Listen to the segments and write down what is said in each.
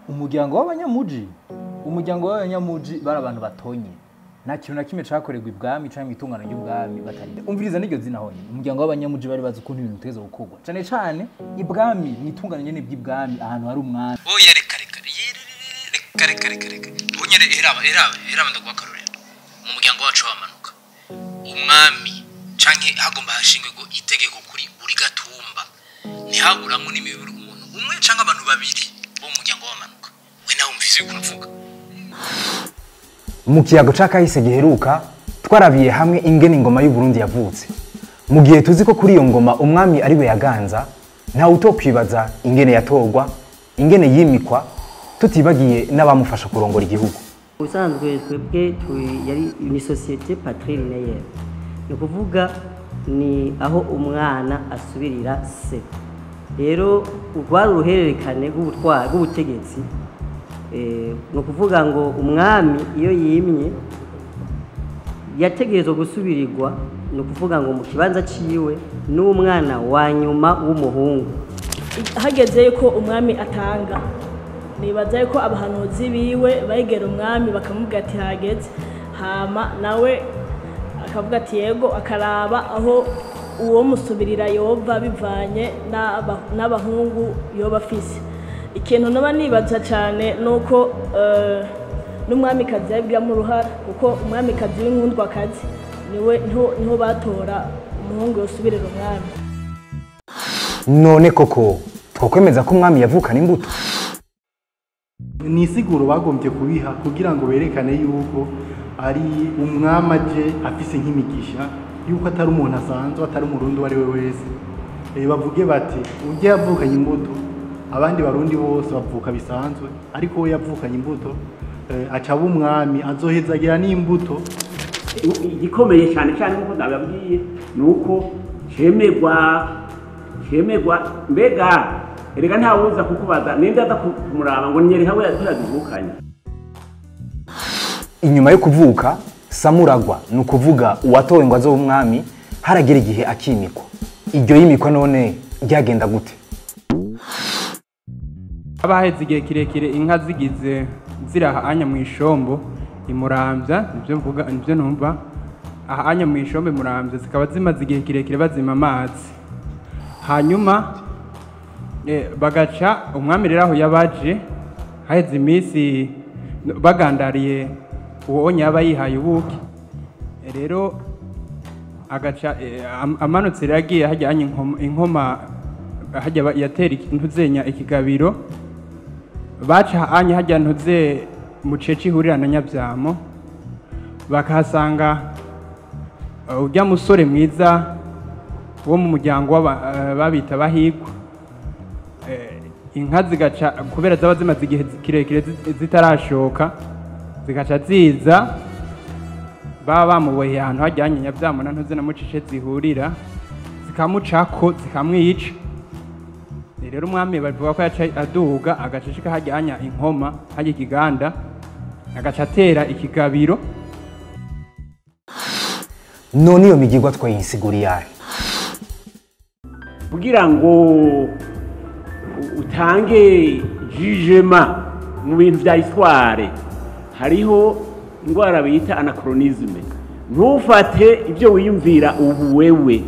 Umuryango w'abanyamuji, umuryango w'abanyamuji bari abantu batonye, nta kintu na kimwe cakorerwa ibwami canke mw'itungano ry'ubwami batari. Umviriza n'iryo zina honyine, umuryango w'abanyamuji bari bazi ukuntu ibintu biteza gukorwa, cane cane ibwami, mw'itungano nyene by'ibwami, ahantu hari umwami. Oya, reka reka reka reka reka reka, ubu nyene eraba eraba eraba, ndaguha akarorero. Mu muryango wacu wamanuka umwami canke hagomba hashingwe itegeko kuri buri gatumba, ntihaburamwo n'imibiri umuntu umwe canke abantu babiri bo mu muryango w'amanuka. We nawe umvise yuko uravuga. Mu kiyago c'akahise giheruka, twarabiye hamwe ingene ingoma y'u Burundi yavutse. Mu gihe tuzi ko kuri iyo ngoma umwami ari we yaganza, ntawe utokwibaza ingene yatorwa, ingene yimikwa, tutibagiye n'abamufasha kurongora igihugu. Ubusanzwe twebwe yari ni société patrilinéaire, ni ukuvuga ni aho umwana asubirira se. Rero urwari uruhererekane rw'ubutwari, rw'ubutegetsi. Ni ukuvuga ngo umwami iyo yimye yategerezwa gusubirirwa, ni ukuvuga ngo mu kibanza ciwe n'umwana wa nyuma w'umuhungu. Hageze yuko umwami atanga, nibaza yuko abahanuzi biwe begera umwami bakamubwira ati hageze, hama nawe akavuga ati yego, akaraba aho uwo musubirira yova bivanye n'abahungu yoba afise. Ikintu naba nibaza cyane ni uko n'umwamikazi yabigiramo uruhara, kuko umwamikazi w'inkundwakazi niwe niho batora umuhungu yosubirira umwami. None koko twokwemeza ko umwami yavukana imbuto? Ni isiguro bagombye kubiha kugira ngo berekane yuko ari umwami aje afise nk'imigisha, yuko atari umuntu asanzwe, atari umurundi uwo ari we wese. Bavuge bati ujye yavukanye imbuto, abandi barundi bose bavuka bisanzwe, ariko we yavukanye imbuto, aca aba umwami, azohezagira n'imbuto. Igikomeye cyane cyane, nk'uko nababwiye, ni uko cemegwa. Mbega erega ntawuza kukubaza, ninde aza kumuraba ngo nyereka we yazivukanye? Inyuma yo kuvuka samuragwa, ni ukuvuga uwatowe ngo azobe umwami, haragera igihe akimikwa. Iryo yimikwa none ryagenda gute? Haba haheze igihe kirekire inka zigize ziraha anya mu ishombo imuramvya, nivyo mvuga, nivyo numva. Aha anya mu ishombo imuramvya zikaba zimaze igihe kirekire bazima amazi, hanyuma bagaca umwami rero aho yabaje haheze iminsi bagandariye uwo onye yaba yihaye ubuki. Rero agaca amanutse rero agiye hajya anya inkoma hajya yatera ntuzenya ikigabiro, baca anya hajya ntuze mucece ihurira na Nyabyamo, bakahasanga urya musore mwiza wo mu muryango babita Bahigwa. Inka zigaca, kubera zaba zimaze igihe kirekire zitarashoka, zigaca ziza baba bamuboheye ahantu hajyanye Nyabyamo na ntuze na mucece zihurira, zikamucako zikamwica. Rero umwami bavuga ko yaca aduga agacishika hajyanya inkoma hajya ikiganda, agaca atera ikigabiro. None iyo migirwa twayisigura iyahe? Kugira ngo utange jugement mu bintu vya histoire, hariho indwara bita anachronisme. Ntufate ibyo wiyumvira ubu wewe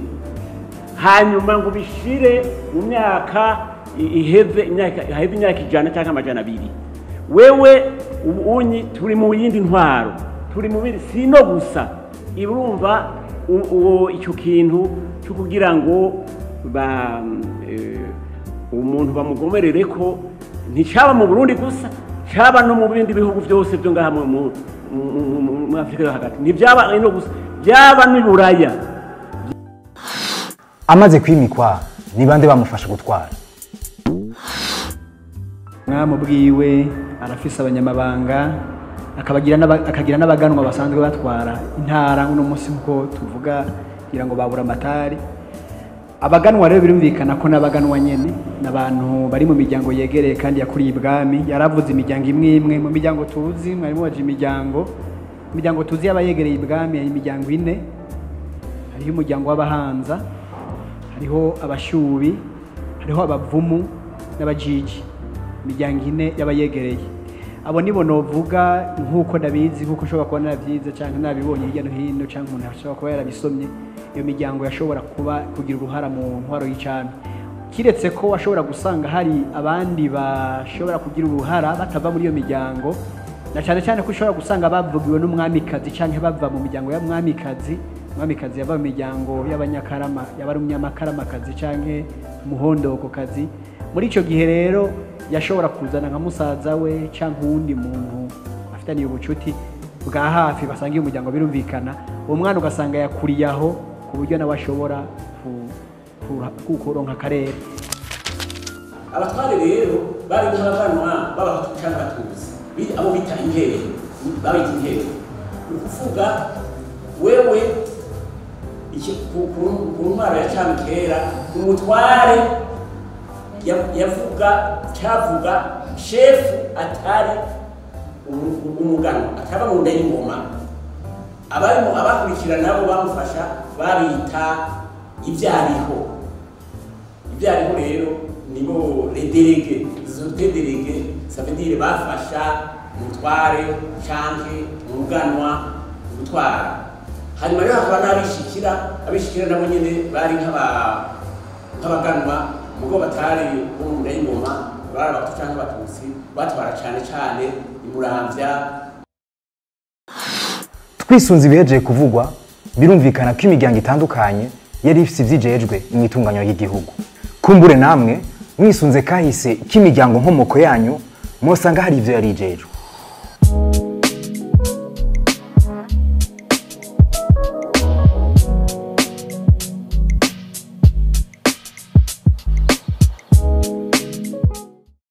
hanyuma ngo ubishire mu myaka iheze, imyaka iheze, imyaka 100 cyangwa 200. Wewe ubu unyi turi mu yindi ntwaro, turi mu bindi, sino gusa iburumva uwo icyo kintu cyo kugira ngo ba umuntu bamugomerere ko nticaba mu Burundi gusa, cyaba no mu bindi bihugu byose byo ngaha mu Afrika yo hagati. Ntibyaba ino gusa, byaba n'i Buraya. Amaze kwimikwa, ni bande bamufasha gutwara? Umwami ubwiwe arafise abanyamabanga, akagira n'abaganwa basanzwe batwara intara. Uno munsi nkuko tuvuga kugira ngo babura amatari, abaganwa rero birumvikana ko n'abaganwa nyene n'abantu bari mu miryango yegereye kandi yakuriye ibwami. Yaravuze imiryango imwe imwe mu miryango tuzi, mwari mubaje imiryango tuzi y'abayegereye ibwami, hari imiryango ine. Hariho umuryango w'abahanza, hariho abashubi, hariho abavumu n'abajiji. Imiryango ine y'abayegereye abo nibo novuga nk'uko ndabizi, nk'uko nshobora kuba narabyize cyangwa nabibonye hirya no hino, cyangwa umuntu ashobora kuba yarabisomye. Iyo miryango yashobora kuba kugira uruhara mu ntwaro y'icami, kiretse ko washobora gusanga hari abandi bashobora kugira uruhara batava muri iyo miryango, na cyane cyane ko ushobora gusanga bavugiwe n'umwamikazi cyangwa bava mu miryango y'umwamikazi. Umwamikazi yava mu miryango y'abanyakarama, yaba ari umunyamakaramakazi cyangwa umuhondokokazi. Muri icyo gihe rero yashobora kuzana nka musaza we cyangwa uwundi muntu afitaniye ubucuti bwa hafi basangiye umuryango, birumvikana uwo mwana ugasanga yakuriye aho, ku buryo nawe ashobora kuronka akarere. Abatware rero bari nk'abaganwa b'Abahutu cyangwa Abatutsi, abo bita inkere, babita inkere. Ni ukuvuga wewe ku ntwaro ya cami kera, umutware yavuga cyavuga shefu atari umuganwa, ataba mu nda y'ingoma. Abarimo abakurikira nabo bamufasha babita ibyariho. Ibyariho rero nibo les délégués, les délégués, ça veut dire bafasha umutware canke umuganwa gutwara. Hanyuma rero hakaba n'abishikira. Abishikira nabo nyene bari nk'abaganwa, mugo batari bo mu nda y'ingoma, bari Abahutu canke Abatutsi, batwara cane cane imuramvya. Twisunze ibihejeje kuvugwa, birumvikana ko imiryango itandukanye yari ifise ivyijejwe mu itunganywa ry'igihugu. Kumbure namwe mwisunze kahise k'imiryango nkomoko yanyu, mwosanga hari ivyo yari ijejwe.